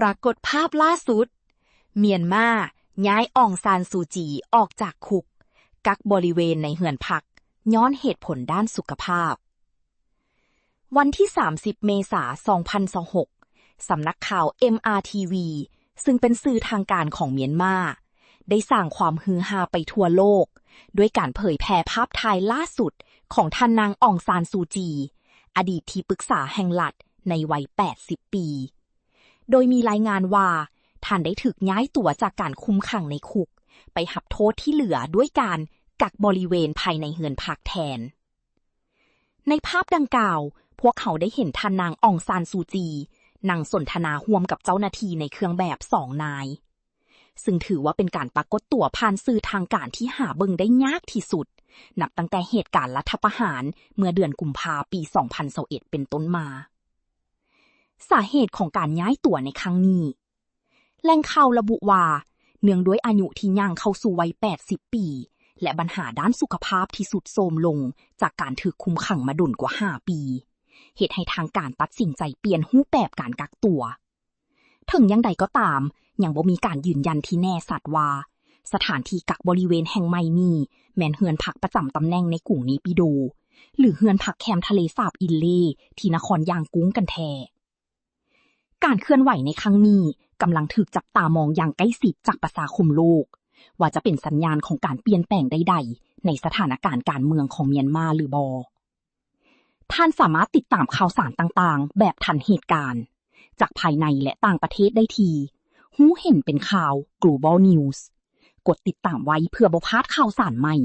ປາກົດພາບລ່າສຸດ ມຽນມາຍ້າຍອອງຊານຊູຈີອອກຈາກຄຸກ, ກັກບໍລິເວນໃນເຮືອນພັກ ຍ້ອນເຫດຜົນດ້ານສຸຂະພາບ. ວັນທີສາມສິບ ເມສາ ສອງພັນຊາວຫົກ ສຳນັກຂ່າວ ເອັມອາທີວີ ຊຶ່ງເປັນສື່ທາງການຂອງມຽນມາ ໄດ້ສ້າງຄວາມຮືຮາໄປທົ່ວໂລກ ດ້ວຍການເຜີຍແຜ່ພາບຖ່າຍລ່າສຸດຂອງທ່ານນາງອອງຊານຊູຈີ, ອະດີດທີ່ປຶກສາແຫ່ງລັດໃນໄວແປດສິບປີ. ໂດຍມີລາຍງານວ່າ ທ່ານໄດ້ຖືກຍ້າຍຕົວຈາກການຄຸມຂັງໃນຄຸກ ໄປຮັບໂທດທີ່ເຫຼືອດ້ວຍການກັກບໍລິເວນພາຍໃນເຮືອນພັກແທນ. ໃນພາບດັ່ງກ່າວ, ພວກເຮົາໄດ້ເຫັນທ່ານນາງອອງຊານຊູຈີ ນັ່ງສົນທະນາຮ່ວມກັບເຈົ້າໜ້າທີ່ໃນເຄື່ອງແບບສອງນາຍ, ຊຶ່ງຖືວ່າເປັນການປາກົດຕົວຜ່ານສື່ທາງການທີ່ຫາເບິ່ງໄດ້ຍາກທີ່ສຸດ ນັບຕັ້ງແຕ່ເຫດການລັດຖະປະຫານເມື່ອເດືອນກຸມພາ ປີສອງພັນຊາວເອັດ ເປັນຕົ້ນມາ. ສາເຫດຂອງການຍ້າຍຕົວໃນຄັ້ງນີ້, ແຫຼ່ງຂ່າວລະບຸວ່າ ເນື່ອງດ້ວຍອາຍຸທີ່ຍ່າງເຂົ້າສູ່ໄວແປດສິບປີ ແລະ ບັນຫາດ້ານສຸຂະພາບທີ່ຊຸດໂຊມລົງຈາກການຖືກຄຸມຂັງມາດົນກວ່າຫ້າປີ, ເຮັດໃຫ້ທາງການຕັດສິນໃຈປ່ຽນຮູບແບບການກັກຕົວ. ເຖິງຢ່າງໃດກໍຕາມ, ຍັງບໍ່ມີການຢືນຢັນທີ່ແນ່ຊັດວ່າ ສະຖານທີ່ກັກບໍລິເວນແຫ່ງໃໝ່ນີ້ ແມ່ນເຮືອນພັກປະຈຳຕຳແໜ່ງໃນກຸງເນປິໂດ ຫຼື ເຮືອນພັກແຄມທະເລສາບອິນເລ ທີ່ນະຄອນຢ່າງກຸ້ງກັນແທ້. ການເຄື່ອນໄຫວໃນຄັ້ງນີ້ກຳລັງຖືກຈັບຕາມອງຢ່າງໃກ້ຊິດຈາກປະຊາຄົມໂລກ ວ່າຈະເປັນສັນຍານຂອງການປ່ຽນແປງໃດໆໃນສະຖານະການການເມືອງຂອງມຽນມາຫຼືບໍ່. ທ່ານສາມາດຕິດຕາມຂ່າວສານຕ່າງໆແບບທັນເຫດການ ຈາກພາຍໃນ ແລະ ຕ່າງປະເທດໄດ້ທີ່ ຮູ້ເຫັນເປັນຂ່າວ Global News. ກົດຕິດຕາມໄວ້ເພື່ອບໍ່ພາດຂ່າວສານໃໝ່.